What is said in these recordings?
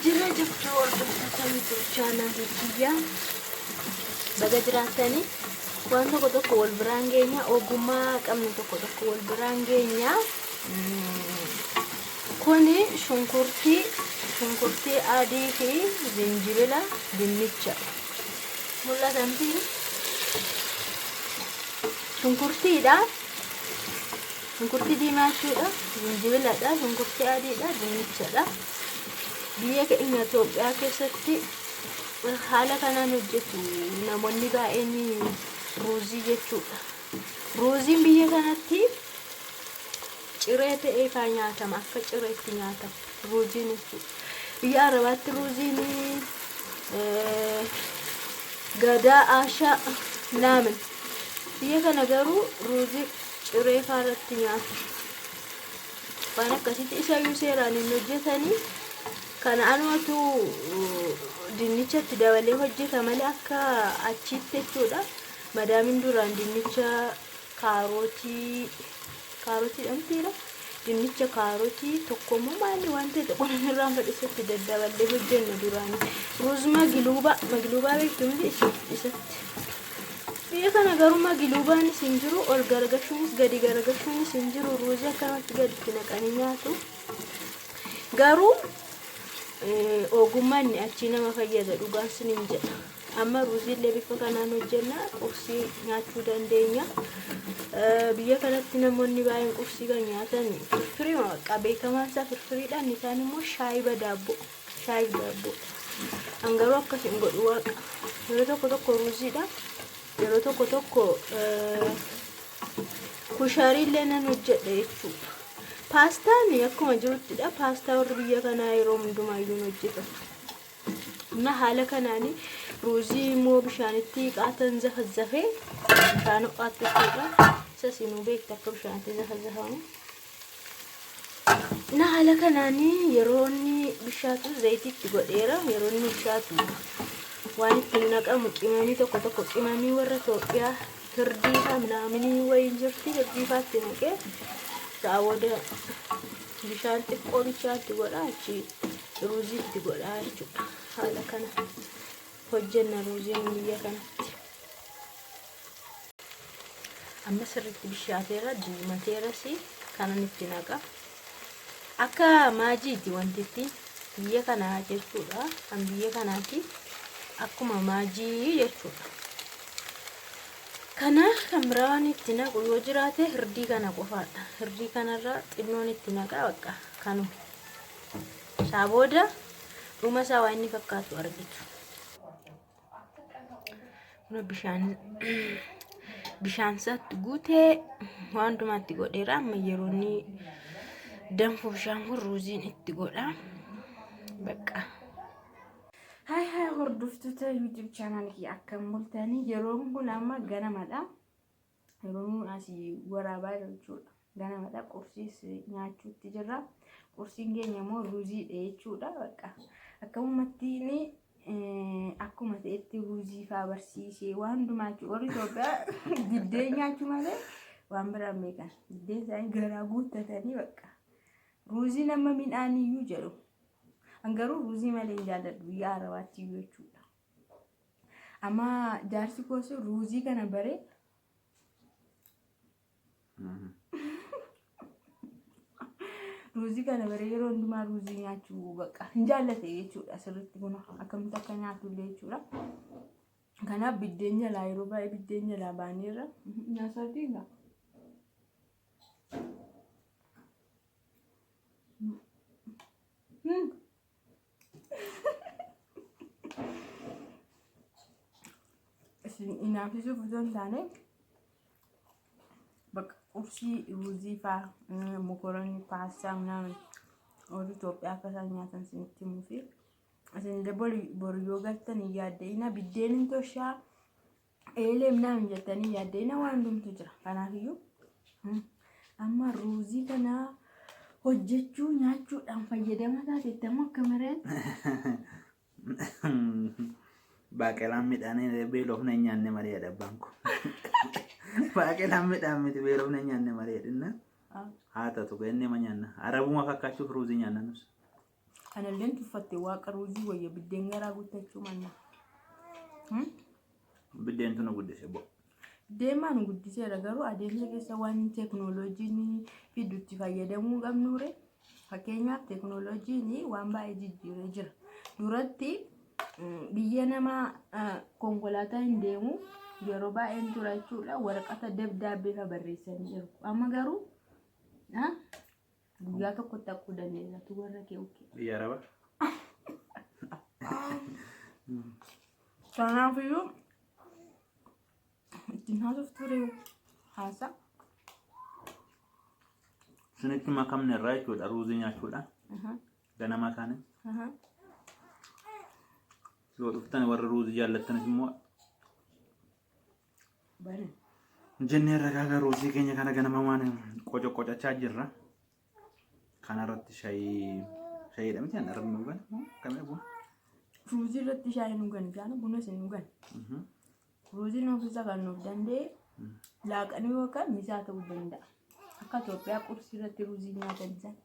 Jira jirtu hordoftoota YouTube chaanaalii kiyyaa. Baga jiraattanii waan tokko tokko wal biraan geenya, ogummaa qabnu tokko tokko wal biraan geenya. Kuni shunkurtii, shunkurtii adii fi zinjibila, dinnicha. Mul'atamti shunkurtiidha. Shunkurtii diimaa jechuudha. Zinjibiladha. Shunkurtii adiidha. Dinnichadha. Biyya keenya Itoophiyaa keessatti haala kanaan hojjetu namoonni baay'een ruuzii jechuudha. Ruuziin biyya kanatti ciree ta'ee faa nyaatama. Akka cireetti nyaatama ruuziin jechuudha. Biyya Arabaatti ruuziin gadaa aashaa naamin. Biyya kana garuu ruuzii ciree faa irratti nyaatu. Waan akkasitti isayyuu seeraan hin hojjetanii. Kana anumatu dinnicha itti dabalee hojjeta malee akka achiitti jechuudha. Madaamin duraan dinnicha kaarotii kaarotii dhamtiira. Dinnicha kaarotii tokkommoo maali waan ta'e tokko nan irraan fadhisatti daddaballee hojjenna duraanii. Ruuz magiluubaa magiluubaa beektu miti isatti. Biyya kana garuu magiluubaanis hin jiru, ol garagashuunis gadi garagashuunis hin jiru. Ruuzii akkanumatti gadi itti naqanii nyaatu. Garuu ogummaan inni achii nama fayyada dhugaan sinin jedha. Amma ruuziillee bifa kanaan hojjenna, qursii nyaachuu dandeenya. Biyya kanatti namoonni baay'een qursii kan nyaatan firfirii bakka beekamaan isaa firfiriidha. Inni kaan immoo shaayii badaabboo. Shaayii daabboo. An garuu akkas hin godhu waaqa. Yeroo tokko tokko ruuziidha. Yeroo tokko tokko kushaarii illee nan hojjedha jechuudha. Paastaan akkuma jiruttidha. Paastaa warri biyya kanaa yeroo hundumaayyuu hin hojjetatu. Na haala kanaan ruuzii immoo bishaanitti qaatan zafazafee bishaan ho'aatti jechuudha. Isa isinuu beektu akka bishaanitti zafazafamu. Na haala kanaan yeroo inni bishaatu zayitii itti godheera. Yeroo inni bishaatu waan ittiin naqamu qimamii tokko tokko qimamii warra Itoophiyaa hirdii faa minaaminii wayiin jirti hirdii faa itti naqee isaa booda bishaan xiqqoo bichaa itti godha achi ruuzii itti godha jechuudha. Haala kana hojjenna ruuziin biyya kanatti. Amma sirriitti bishaateera, diimateeras kanan itti naqa. Akka maajiiti wantitti biyya kanaa jechuudha. Kan biyya kanaati akkuma maajii jechuudha. Kana kan biraa waan itti naqu yoo jiraate hirdii kana qofaadha. Hirdii kanarra xinnoon itti naqa bakka kanuma. Isaa booda dhuma isaa waan inni fakkaatu argitu. Kun bishaan bishaan isaatti guutee waan hundumaatti godheera. Amma yeroo inni danfu bishaan kun ruuziin itti godha. Bakka. Haay haay hordoftoota YouTube channel kiyya akkam bultanii yeroon kun amma ganamadha. Yeroon kun asii waraabaa jiru jechuudha. Ganamadha qursiis nyaachuutti jirra. Qursiin keenya immoo ruuziidha jechuudha. Bakka akkamumatti akkuma ta'etti ruuzii faa barsiisee waan hundumaa jechuudha. Warri Itoophiyaa biddeen nyaachuu malee waan biraan beekan. Biddeen isaanii garaa guuttatanii bakka. Ruuziin amma midhaan iyyuu jedhu. An garuu ruuzii malee hin jaalladhu biyya Arabaatti iyyuu jechuudha. Amma jaarsi koos ruuzii kana baree ruuzii kana baree yeroo hundumaa ruuzii nyaachuu bakka hin jaallate jechuudha sirriitti kun akkamitti akka nyaatu illee jechuudha. Kanaaf biddeen jalaa yeroo baay'ee biddeen jalaa baaneerra nyaasaatii egaa. Isin inaafisuuf osoo hin taane bakka qursii ruuzii faa mokoronii paastaa minaamin warri Itoophiyaa akka isaan nyaatan isinitti himuu fi isinillee boru yoo galtan hin yaadda'ina biddeen hin toshaa eelee minaamin jettanii hin yaadda'ina waan hundumtu jira kanaafiyyuu amma ruuzii kana hojjechuu nyaachuudhaan fayyadama taatetti ammoo akka mareen Baaqelaan midhaan beelofna hin nyaanne malee jedha abbaan koo. Baaqelaan midhaan miti beelofna hin nyaanne malee jedhinna. Haa taatu gannee ma nyaanna. Arabuma fakkaachuuf ruuzii nyaanna nus. Kanalleen tuffatte waaqa ruuzii wayya biddeen garaa guuttachuu manna. Biddeentu nu guddise bo. Deemaa nu guddiseera garuu adeemsa keessa waan teeknooloojiin fidutti fayyadamuu qabnuure. Fakkeenyaaf teeknooloojiin waan baay'ee jijjiiree jira. Duratti biyya namaa konkolaataa hin deemu yeroo baay'een tura jechuudha waraqata dabdaabbee fa barreessanii ergu. Amma garuu guyyaa tokkotti akkuu dandeessa tu warra kee ukkee. Biyya Arabaa. Kanaafiyyuu ittiin haasuuf ture haasaa. Isinitti makamne irraa jechuudha ruuzii nyaachuudha. Ganama kaane. Yoo dhuftan warri ruuzii jaallattanis immoo Bane. jennee irra gaaga ruuzii keenya kana ganama waan qoco qocachaa jirra. Kanarratti shayii shayiidha miti an arabni dhugan kamee buna. Ruuzii irratti shaayii nu gan jaana buna isin nu gan. Ruuziin ofiisa kan nuuf danda'e laaqanii yookaan misaa ta'uu danda'a. Akka Itoophiyaa qursii irratti ruuzii nyaatan isaan.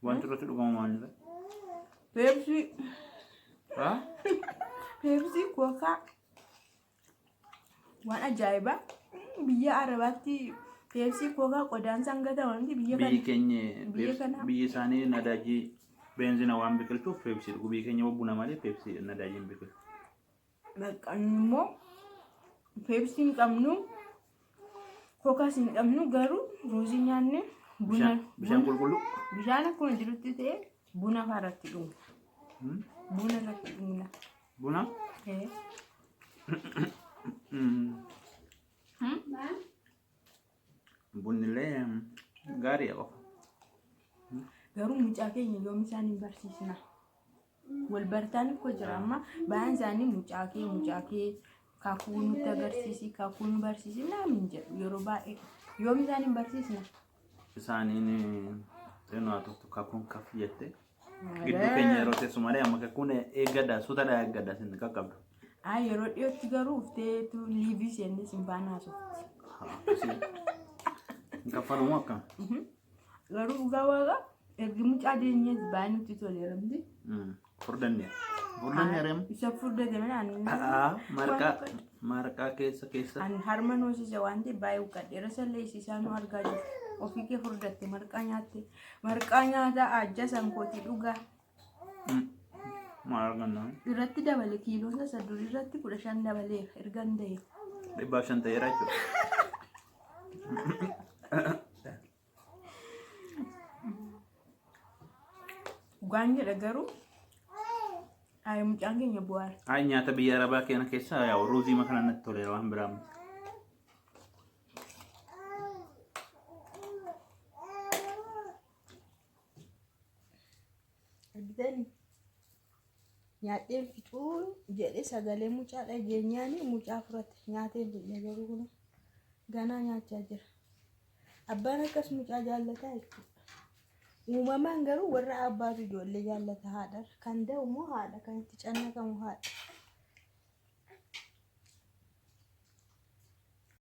Wanti irratti dhugamu maalidha? Peepsii, Haa? peepsii, kookaa waan ajaa'ibaa biyya Arabaatti peepsii kookaa qodaan isaan gataman miti biyya Biyyi kana. keenya Biyya kana- biyyi isaanii nadaajii beenzina waan biqilchuuf peepsii dhugu. Biyyi keenya buna malee peepsii nadaajii hin biqilchu. Bakka immoo peepsii hin qabnu kookaas hin qabnu garuu ruuzii nyaanne buna Bishaan qulqulluu. bishaan akkuma jirutti ta'e buna fa'aa irratti dhugna. Buna irratti dhugna. Buna. Eh. Bunni illee gaariidha qofa. Garuu mucaa keenya yoom isaan hin barsiisna? Wal bartaan koo jira amma baay'een isaanii mucaa kee kakuu nutti agarsiisi kakuu nu barsiisi naam hin jedhu yeroo baay'ee yoom isaan hin barsiisna? Isaaniin xinnoo haa turtu kakuun kaf jette. Gidduu keenya yeroo teessu malee amma kakuun eeggadha suutadha eeggadha isin qaqqabdu. Haa yeroo dhiyootti garuu ufteetu liivii seennee sin faana haasofti. Hin kaffalumoo akkam? Garuu dhugaa waaqa ergi mucaa deenyees baay'ee nutti toleera miti. Furdanneera. Furdanneera emu. Isa furdate mana ani. Marqaa marqaa keessa keessa. Ani harma noosise waan ta'eef baay'ee huqqadheera sallee isiisaa nu argaa jiru. Ofii kee furdatte marqaa nyaatte. Marqaa nyaataa ajja sankootii dhugaa. Maal arganna? Irratti dabale kiiloon isa durii irratti 15 dabaleera erga hin ta'e. 105 ta'eera jechuudha. Dhugaan jedha garuu ayi mucaan keenya bu'aara. Ay nyaata biyya Arabaa keenya keessaa yaa'u ruuzii kana natti toleera waan biraa miti. Argitanii nyaadheen fixuu jedhe sagalee mucaa dhageenyaan mucaa furate nyaateen fixne garuu kun ganaa nyaachaa jira. Abbaan akkas mucaa jaallataa jechuudha. Uumamaan garuu warra abbaatu ijoollee jaallata haadha kan da'u immoo haadha kan itti cannaqamu haadha.